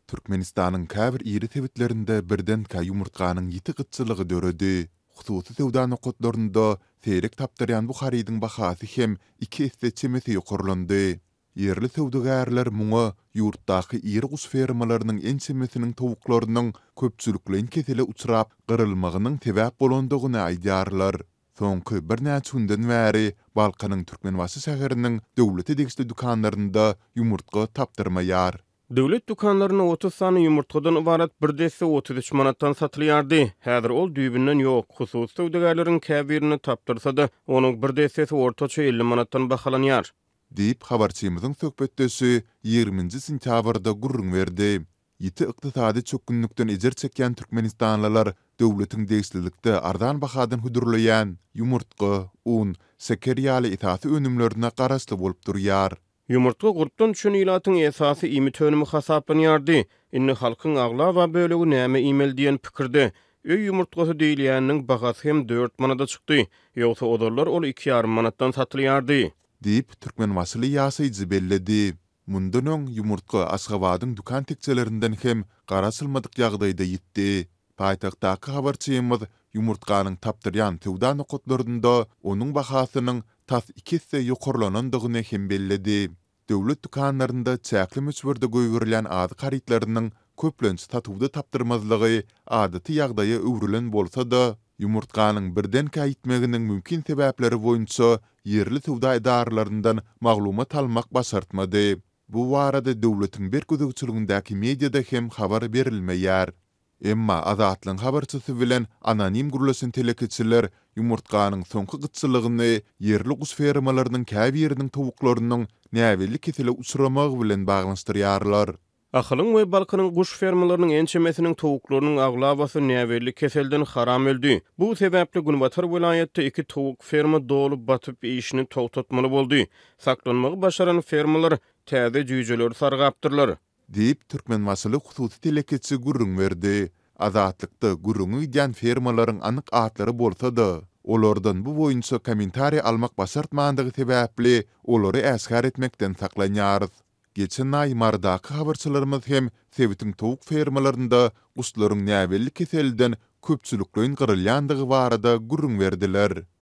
Türkmenistanyň käbir iri sebitlerinde birdenkä ýumurtganyň ýiti gytçylygy döredi. Hususy söwda nokatlarynda seýrek tapdyrýan bu harydyň bahasy hem iki esse çemesi ýokarlandy. Ýerli söwdagärler muňa ýurtdaky iri guş fermalarynyň ençemesiniň towuklarynyň köpçülikleýin kesele uçrap, gyrylmagynyň sebäp bolandygyny aýdýarlar. Soňky birnäçe günden bäri Balkanyň Türkmenbaşy şäheriniň döwlete degişli dükanlarynda ýumurtga tapdyrmaýar. Döwlet dükanlarynda 30 sany ýumurtgadan ybarat bir desse 33 manatdan satylýardy. Häzir ol düýbünden ýok. Hususy söwdagärleriň käbirinde tapdyrsa-da, onuň bir dessesi ortaça 50 manatdan bahalanýar. Diýip, habarçymyzyň söhbetdeşi ýigriminji sentýabrda gürrüň berdi. Ýiti ykdysady çökgünlikden ejir çekýän türkmenistanlylar döwletiň degişlilikde arzan bahadan hödürleýän ýumurtga, un, şeker ýaly esasy önümlerine garaşly bolup durýar. Ýumurtga gurpdan düşen ilatyň esasy iýmit önümi hasaplanýardy. Indi halkyň aglaba bölegi näme iýmeli diýen pikirde. Öý ýumurtgasy diýilýäniniň bahasy hem dört manada çykdy. Ýogsa ozallar ol iki ýarym manatdan satylýardy. Diýip, türkmenbaşyly ýaşaýjy belledi. Mundan öň, ýumurtga Aşgabadyň dükan tekjelerinden hem garaşylmadyk ýagdaýda ýitdi. Paýtagtdaky habarçymyz ýumurtganyň tapdyrýan söwda nokatlarynda onuň bahasynyň tas iki esse ýokarlanandygyny hem belledi. Döwlet dükanlarynda çäkli möçberde goýberilýän azyk harytlarynyň köplenç satuwda tapdyrmazlygy adaty ýagdaýa öwrülen bolsa-da, ýumurtganyň birdenkä ýitmeginiň mümkin sebäpleri boýunça ýerli söwda edaralaryndan maglumat almak başartmady. Bu barada döwletiň berk gözegçiligindäki mediada hem habar berilmeýär. Emma Azatlygyň habarçysy bilen anonim gürleşen telekeçiler ýumurtganyň soňky gytçylygyny ýerli guş fermalarynyň käbiriniň towuklarynyň näbelli kesele uçramagy bilen baglanyşdyrýarlar. Ahalyň we Balkanyň guş fermalarynyň ençemesiniň towuklarynyň aglabasy näbelli keselden haram öldi. Bu sebäpli günbatar welaýatda iki towuk ferma doly batyp işini togtatmaly boldy. Saklanmagy başaran fermalar täze jüýjeleri sargapdyrlar. Diýip, türkmenbaşyly hususy telekeçi gürrüň berdi. Azatlykda gürrüňi gidýän fermalaryň anyk atlary bolsa-da, olardan bu boýunça kommentariý almak başartmandygy sebäpli, olary äşgär etmekden saklanýarys. Geçen aý Marydaky habarçylarymyz hem sebitiň towuk fermalarynda guşlaryň näbelli keselden köpçülikleýin gyrylýandygy barada gürrüň berdiler.